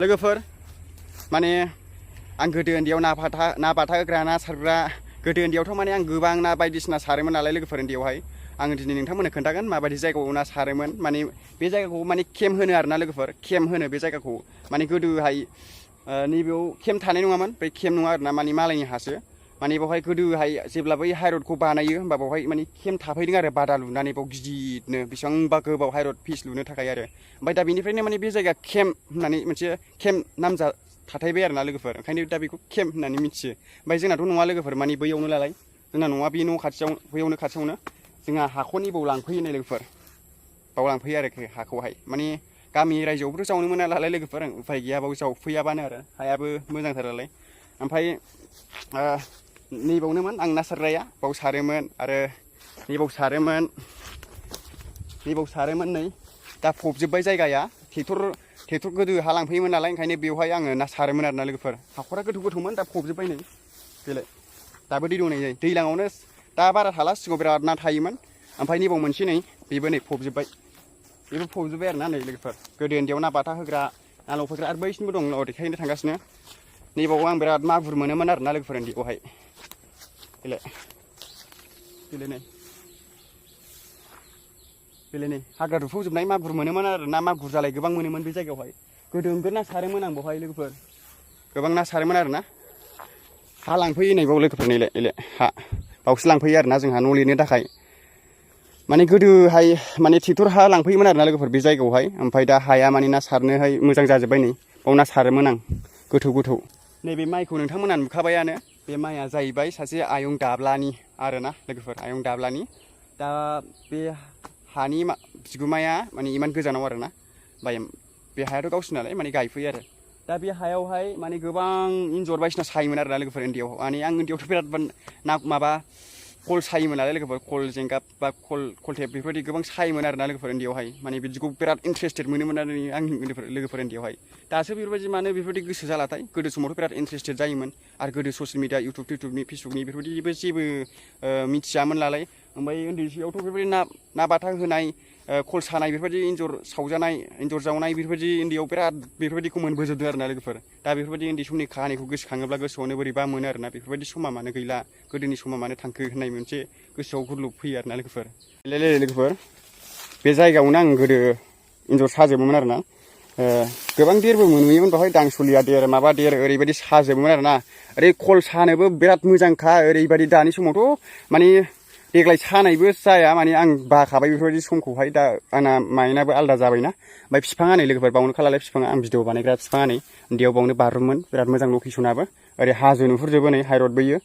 लोगोफोर माने आं गोदो उन्दैयाव ना बाथा होग्रा ना सारग्रा गोदो उन्दैयावथ' माने आं गोबां ना बायदिसिना सारोमोन नालाय लोगोफोर उन्दैयावहाय आङो दिनै नोंथांमोननो खोन्थागोन माबायदि जायगायाव ना सारोमोन माने बे जायगाखौ माने केम्प होनो आरोना लोगोफोर केम्प होनो बे जायगाखौ माने गोदोहाय नैबेयाव केम्प थानाय नङामोन बे केम्प नङा आरोना माने मालायनि हासो माने बेवहाय गोदोहाय जेब्ला बै हाइरडखौ बानायो होमबा बेवहाय माने केम्प थाफैदों आरो बादा लुनानै बाव गिदिरनो बेसेबांबा गोबाव हाइरड पिस लुनो थाखाय आरो ओमफ्राय दा बेनिफ्रायनो माने बे जायगा केम्प होननानै मोनसे केम्प नाम थाथायबाय आरोना लोगोफोर ओंखायनो दा बेखौ केम्प होननानै मिथियो ओमफ्राय जोंनाथ' नङा लोगोफोर माने बैयावनो नालाय जोंना नङा बे न' खाथियाव बैयावनो खाथियावनो जोंहा हाखरनि बाव लांफैयो नै लोगोफोर बाव लांफैयो आरोखि हाखौहाय माने गामि रायजोआवबोथ' जावनो मोना नालाय लोगोफोर उफाय गैया बाव जावफैयाबानो आरो हायाबो मोजांथार नालाय ओमफ्राय नैबावनोमोन आं ना सारग्राया बाव सारोमोन आरो नैबाव सारोमोन नै दा फबजोब्बाय जायगाया ट्रेक्टर गोदो हा लांफैयोमोन नालाय ओंखायनो बेवहाय आङो ना सारोमोन आरोना लोगोफोर हाखरा गोथौमोन दा फबजोब्बाय नै बेलाय दाबो दै दं नै दैज्लाङावनो दा बारा थाला सिगाङाव बिराद ना थायोमोन ओमफ्राय नैबाव मोनसे नै बेबो नै फबजोब्बाय बेबो फबजोब्बाय आरोना नै लोगोफोर गोदो उन्दैयाव ना बाथा होग्रा ना लफैग्रा आरो बैसिनिबो दं देखायनो थांगासिनो नैबाव आं बिराद मागुर मोनोमोन आरोना लोगोफोर उन्दैयावहाय बेलाय नै हाग्रा दुफौजोबनाय मागुर मोनोमोन आरो ना मागुर जालाय गोबां मोनोमोन बे जायगायावहाय गोदो नोगोर ना सारोमोन आं बेवहाय लोगोफोर गोबां ना सारोमोन आरोना हा लांफैयो नै बाव लोगोफोर नैलाय हा बावसो लांफैयो आरोना जोंहा न' लिरनो थाखाय माने गोदोहाय माने ट्रेक्टर हा लांफैयोमोन आरोना लोगोफोर बे जायगायावहाय ओमफ्राय दा हाया माने ना सारनोहाय मोजां जाजोब्बाय नै बाव ना सारोमोन आं गोथौ नैबे माइखौ नोंथांमोना नुखाबायानो बे माइआ जाहैबाय सासे आयं दाब्लानि आरोना लोगोफोर आयं दाब्लानि दा बे हानि बिगुमाया माने इमान गोजानाव आरोना ओमफ्राय बे हायाथ' गावसोर नालाय माने गायफैयो आरो दा बे हायावहाय माने गोबां एन्जर बायदिसिना सायोमोन आरोना लोगोफोर उन्दैयाव माने आं उन्दैयावथ' बिराद ना माबा खल सायोमोन नालाय लोगोफोर खल जेंगाब बा खल टेप बेफोरबायदि गोबां सायोमोन आरोना लोगोफोर उन्दैयावहाय माने बिदिखौ बिराद इन्टारेस्टेड मोनोमोन आरो आंनि लोगोफोर उन्दैयावहाय दासो बेफोरबायदि मानो बेफोरबायदि गोसो जालाथाय गोदो समावथ' बिराद इन्टारेस्टेड जायोमोन आरो गोदो ससियेल मिडिया इउटुबनि फेसबुकनि बेफोरबायदिबो जेबो मिथियामोन नालाय ओमफ्राय उन्दैयावथ' बेफोरबायदि ना बाथा होनाय खल सानाय बेफोरबायदि एन्जर सावजानाय एन्जर जावनाय बेफोरबायदि उन्दैयाव बिराद बेफोरबायदिखौ मोनबोजोबदों आरोना लोगोफोर दा बेफोरबायदि उन्दै समनि काहानिखौ गोसोखाङोब्ला गोसोआवनो बोरैबा मोनो आरोना बेफोरबायदि समा मानो गैला गोदोनि समा मानो थांखो होननाय मोनसे गोसोआव गुरलुब फैयो आरोना लोगोफोर लोगोफोर बे जायगायावनो आं गोदो एन्जर साजोबोमोन आरोना गोबां देरबो मोनहैयोमोन बेवहाय दांसलिया देर माबा देर ओरैबायदि साजोबोमोन आरोना ओरै खल सानोबो बिराद मोजांखा ओरैबायदि दानि समावथ' माने देग्लाय सानायबो जाया माने आं बाखाबाय बेफोरबायदि समखौहाय दा आंना माइनाबो आलादा जाबायना ओमफ्राय बिफाङा नै लोगोफोर बावनो खालालाय बिफाङा आं भिडिअ बानायग्रा बिफाङा नै उन्दैयाव बावनो बारदोंमोन बिराद मोजां लकेसनाबो ओरै हाजो नुहुरजोबो नै हाइरड बोयो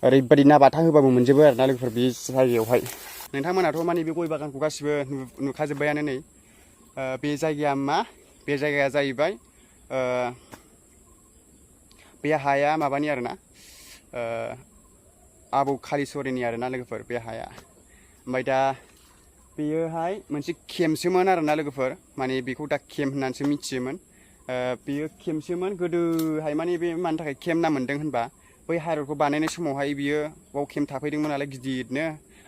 ओरैबायदि ना बाथा होबाबो मोनजोबो आरोना लोगोफोर बे जायगायावहाय नोंथांमोनाथ' माने बे गय बागानखौ गासिबो नुखाजोब्बायानो नै बे जायगाया मा बे जायगाया जाहैबाय बे हाया माबानि आरोना आबौ कालिचरननि आरोना लोगोफोर बे हाया ओमफ्राय दा बेयोहाय मोनसे केम्पसोमोन आरोना लोगोफोर माने बेखौ दा केम्प होननानैसो मिथियोमोन बेयो केम्पसोमोन गोदोहाय माने बे मानि थाखाय केम्प नाम मोन्दों होनबा बै हाइरडखौ बानायनाय समावहाय बियो बाव केम्प थाफैदोंमोन नालाय गिदिरनो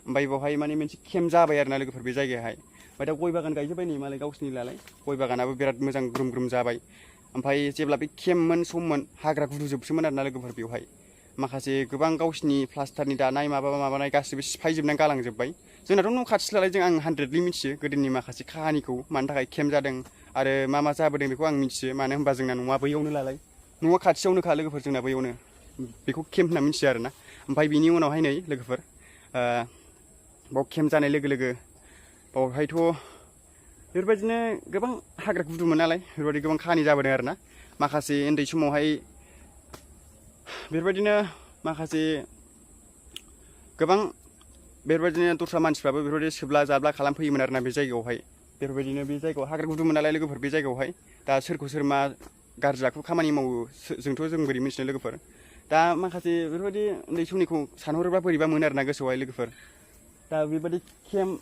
ओमफ्राय बावहाय माने मोनसे केम्प जाबाय आरोना लोगोफोर बे जायगायावहाय ओमफ्राय दा गय बागान गायजोब्बाय नै मालाय गावसिनि नालाय गय बागानाबो बिराद मोजां ग्रोम जाबाय ओमफ्राय जेब्ला बे केम्पमोन सममोन हाग्रा गुदुजोबसोमोन आरोना लोगोफोर बेवहाय माखासे गोबां गावसिनि प्लास्टारनि दानाय माबानाय गासिबो सिफायजोबनानै गालांजोब्बाय जोंनाथ' न' खाथि नालाय जों आं 100% मिथियो गोदोनि माखासे काहानिखौ मानि थाखाय केम्प जादों आरो मा जाबोदों बेखौ आं मिथियो मानो होनबा जोंना न'आ बैयावनो नालाय न'आ खाथियावनोखा लोगोफोर जोंना बैयावनो बेखौ केम्प होनना मिथियो आरोना ओमफ्राय बिनि उनावहाय नै लोगोफोर बाव केम्प जानाय लोगो लोगो बावहायथ' बेफोरबायदिनो गोबां हाग्रा गुदुमोन नालाय बेफोरबायदि गोबां काहानि जाबोदों आरोना माखासे उन्दै समावहाय बेफोरबायदिनो माखासे गोबां बेफोरबायदिनो दस्रा मानसिफ्राबो बेफोरबायदि सोब्ला जाब्ला खालामफैयोमोन आरोना बे जायगायावहाय बेफोरबायदिनो बे जायगायाव हाग्रा गुदुमोन नालाय लोगोफोर बे जायगायावहाय दा सोरखौ सोर मा गाज्रि आखु खामानि मावो जों बोरै मिथिनो लोगोफोर दा माखासे बेफोरबायदि उन्दै समनिखौ सानहरोब्ला बोरैबा मोनो आरोना गोसोआवहाय लोगोफोर दा बेबायदि केम्प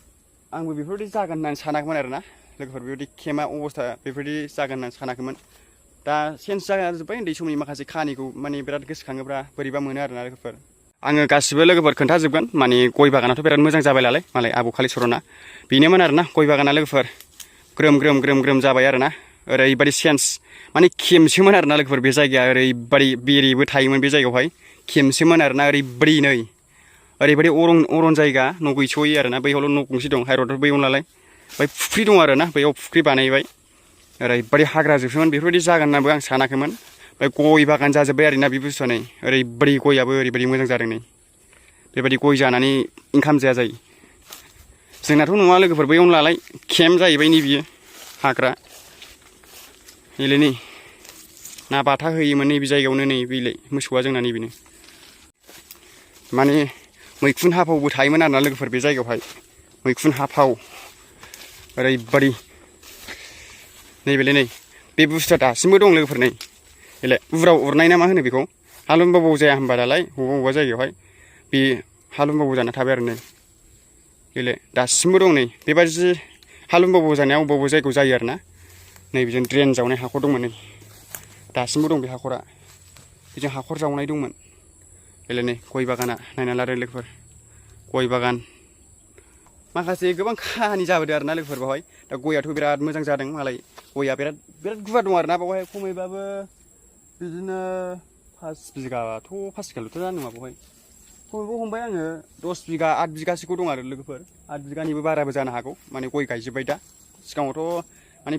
आंबो बेफोरबायदि जागोन होननानै सानाखैमोन आरोना लोगोफोर बेबायदि केम्पआ अबस्था बेफोरबायदि जागोन होननानै सानाखैमोन दा चेन्ज जाजोब्बाय उन्दै समनि माखासे काहानिखौ माने बिराद गोसोखाङोब्ला बोरैबा मोनो आरोना लोगोफोर आङो गासिबो लोगोफोर खोन्थाजोबगोन माने गय बागानाथ' बिराद मोजां जाबाय मालाय आबौ कालिचरना बेनोमोन आरोना गय बागाना लोगोफोर ग्रोम जाबाय आरोना ओरैबायदि चेन्ज माने खेमसोमोन आरोना लोगोफोर बे जायगाया ओरैबायदि बेरेबो थायोमोन बे जायगायावहाय खेमसोमोन आरोना ओरैबायदि नै ओरैबायदि अरन जायगा न' गैस'यै आरोना बैयावल' न' गंसे दं हाइरडआव बैयाव नालाय ओमफ्राय फुख्रि दं आरोना बैयाव फुख्रि बानायबाय ओरैबायदि हाग्रा जोबसोमोन बेफोरबायदि जागोन होननाबो आं सानाखैमोन ओमफ्राय गय बागान जाजोब्बाय आरोना बे बुस्थुआ नै ओरैबायदि गयाबो ओरैबायदि मोजां जादों नै बेबायदि गय जानानै इनकाम जाया जायो जोंनाथ' नङा लोगोफोर बैयावनो नालाय केम्प जाहैबाय नै बियो हाग्रा नैलै नै ना बाथा होयोमोन नैबे जायगायावनो नै बेलाय मोसौआ जोंना नैबेनो माने मैखुन हाफावबो थायोमोन आरोना लोगोफोर बे जायगायावहाय मैखुन हाफाव ओरैबायदि नैबेलाय नै बे बुस्थुआ दासिमबो दं लोगोफोर नै बेलाय उराव उरनाय ना मा होनो बेखौ हालुमबाबाव जाया होनबा दालाय बबेबा जायगायावहाय बे हालुमबाबाव जाना थाबाय आरो नै बेलाय दासिमबो दं नै बेबायदि हालुमबाबाव जानाया बबेबा जायगायाव जायो आरोना नै बिजों ड्रेन जावनाय हाखर दंमोन नै दासिमबो दं बे हाखरा बेजों हाखर जावनाय दंमोन बेलाय नै गय बागाना नायना लादो लोगोफोर गय बागान माखासे गोबां खाहानि जाबोदों आरोना लोगोफोर बावहाय दा गयाथ' बिराद मोजां जादों मालाय गया बिराद गुवार दं आरोना बावहाय खमैबाबो बिदिनो 5 बिगाथ' 5 बिगाल'थ' जानाय नङा बावहाय खमैबो हमबाय आङो 10 बिगा 8 बिगासोखौ दं आरो लोगोफोर 8 बिगानिबो बाराबो जानो हागौ माने गय गायजोब्बाय दा सिगाङावथ' माने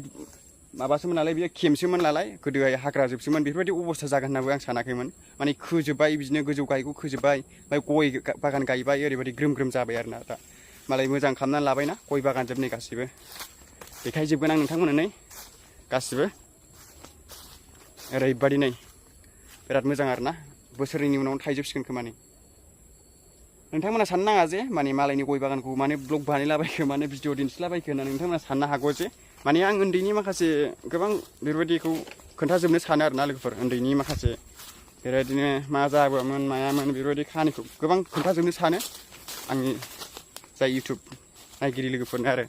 माबासोमोन नालाय बियो खेमसोमोन नालाय गोदोहाय हाग्रा जोबसोमोन बेफोरबायदि अबस्था जागोन होननाबो आं सानाखैमोन माने खोजोब्बाय बिदिनो गोजौ गायखौ खोजोब्बाय ओमफ्राय गय बागान गायबाय ओरैबायदि ग्रोम ग्रोम जाबाय आरोना दा मालाय मोजां खालामनानै लाबायना गय बागान जोबनै गासिबो देखायजोबगोन आं नोंथांमोननो नै गासिबो ओरैबायदि नै बिराद मोजां आरोना बोसोरनैनि उनावनो थायजोबसिगोन खोमा नै नोंथांमोना साननो नाङा जे माने मालायनि गय बागानखौ माने ब्लग बानायलाबायखो माने भिडिअ दिन्थिलाबायखो होननानै नोंथांमोना साननो हागौ जे माने आं उन्दैनि माखासे गोबां बेफोरबायदिखौ खोन्थाजोबनो सानो आरोना लोगोफोर उन्दैनि माखासे बेबायदिनो मा जाबोआमोन मायामोन बेफोरबायदि खाहानिखौ गोबां खोन्थाजोबनो सानो आंनि जाय इउटुब नायगिरि लोगोफोरनो आरो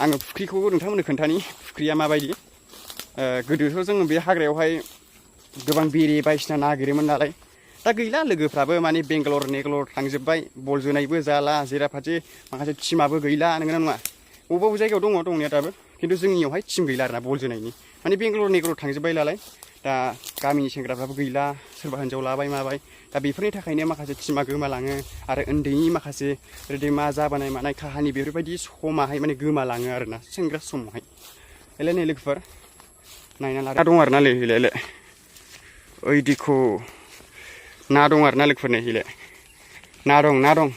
आङो फुख्रिखौ नोंथांमोननो खोन्थानि फुख्रिया माबायदि गोदोथ' जोङो बे हाग्रायावहाय गोबां बेरे बायदिसिना नागिरोमोन नालाय दा गैला लोगोफ्राबो माने बेंगालर नेगालर थांजोब्बाय बल जोनायबो जाला जेराफारसे माखासे टिमाबो गैला नंगौना नङा बबेबा जायगायाव दङ दंनाया दाबो खिन्थु जोंनियावहाय टिम गैला आरोना बल जोनायनि माने बेंगालर नेगालर थांजोब्बाय नालाय दा गामिनि सेंग्राफ्राबो गैला सोरबा हिन्जाव लाबाय माबाय दा बेफोरनि थाखायनो माखासे टिमा गोमालाङो आरो उन्दैनि माखासे ओरैदि मा जाबोनाय मानाय काहानि बेफोरबायदि समाहाय माने गोमालाङो आरोना सेंग्रा समावहाय एलाय नै लोगोफोर नायना लादो दं आरोना ले ओइ दिखौ ना दं आरोना लोगोफोर नै इले ना दं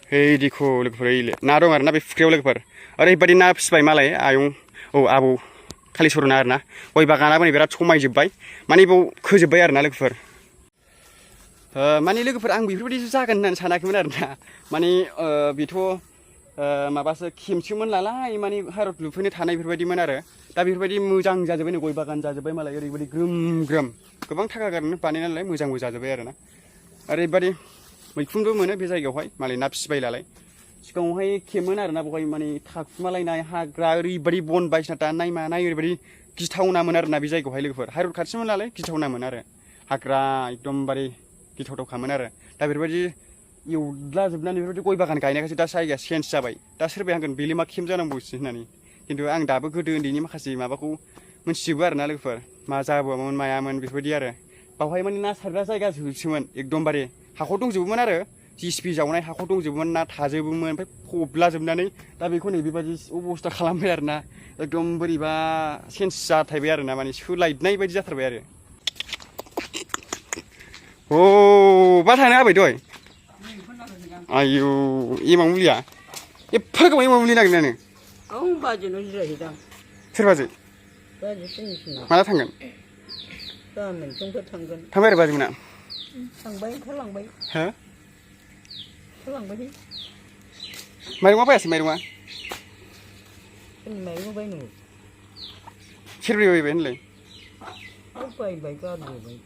ओइ दिखौ लोगोफोर इले ना दं आरोना बे फुख्रियाव लोगोफोर ओरैबायदि ना फिसिबाय मालाय आयं आबौ कालिचरना आरोना गय बागानाबो नै बिराद समायजोब्बाय माने बेयाव खोजोब्बाय आरोना लोगोफोर माने लोगोफोर आं बेफोरबायदिसो जागोन होननानै सानाखैमोन आरोना माने बेथ' माबासो खेमसोमोन नालाय माने हाइरड लुफैनो थानाय बेफोरबायदिमोन आरो दा बेफोरबायदि मोजां जाजोब्बाय नै गय बागान जाजोब्बाय मालाय ओरैबायदि ग्रोम ग्रोम गोबां थाखा गारनानै बानायनाय नालाय मोजांबो जाजोब्बाय आरोना ओरैबायदि मैखुनबो मोनो बे जायगायावहाय मालाय ना फिसिबाय नालाय सिगाङावहाय खेमोन आरोना बेवहाय माने थाखुमालायनाय हाग्रा ओरैबायदि बन बायदिसिना दाननाय मानाय ओरैबायदि गिथावनामोन आरोना बे जायगायावहाय लोगोफोर हाइरड खाथिमोन नालाय गिथावनामोन आरो हाग्रा एकदमबारे गिथावथावखामोन आरो दा बेफोरबायदि एवद्लाजोबनानै बेफोरबायदि गय बागान गायनायखायसो दा जायगाया चेन्ज जाबाय दा सोरबाया होनगोन बेलाय मा केम्प जानांगौसो होननानै खिन्थु आं दाबो गोदो उन्दैनि माखासे माबाखौ मोनथिजोबो आरोना लोगोफोर मा जाबोआमोन मायामोन बेफोरबायदि आरो बावहाय माने ना सारग्रा जायगा जोबसोमोन एकदमबारे हाखर दंजोबोमोन आरो जिसिपि जावनाय हाखर दंजोबोमोन ना थाजोबोमोन ओमफ्राय फबलाजोबनानै दा बेखौ नै बेबायदि अबस्था खालामबाय आरोना एकदम बोरैबा चेन्ज जाथायबाय आरोना माने सोलायनाय बायदि जाथारबाय आरो बा थांनो हाबाय दय आयु एमाव मुलिया एफा गोबाव एमाव मुलि नागिरनानै बाजैनाव जिरायहैदां सोर बाजै माला थांगोन गाबोन समफोर थांगोन थांबाय आरो बाजैमोना थांबाय ओंखारलांबाय हो ओंखारलांबाय माइरङा बायासै माइरङा माइरं बायनो सेरब्रै बायबाय होनलाय बायबाय गारबोबाय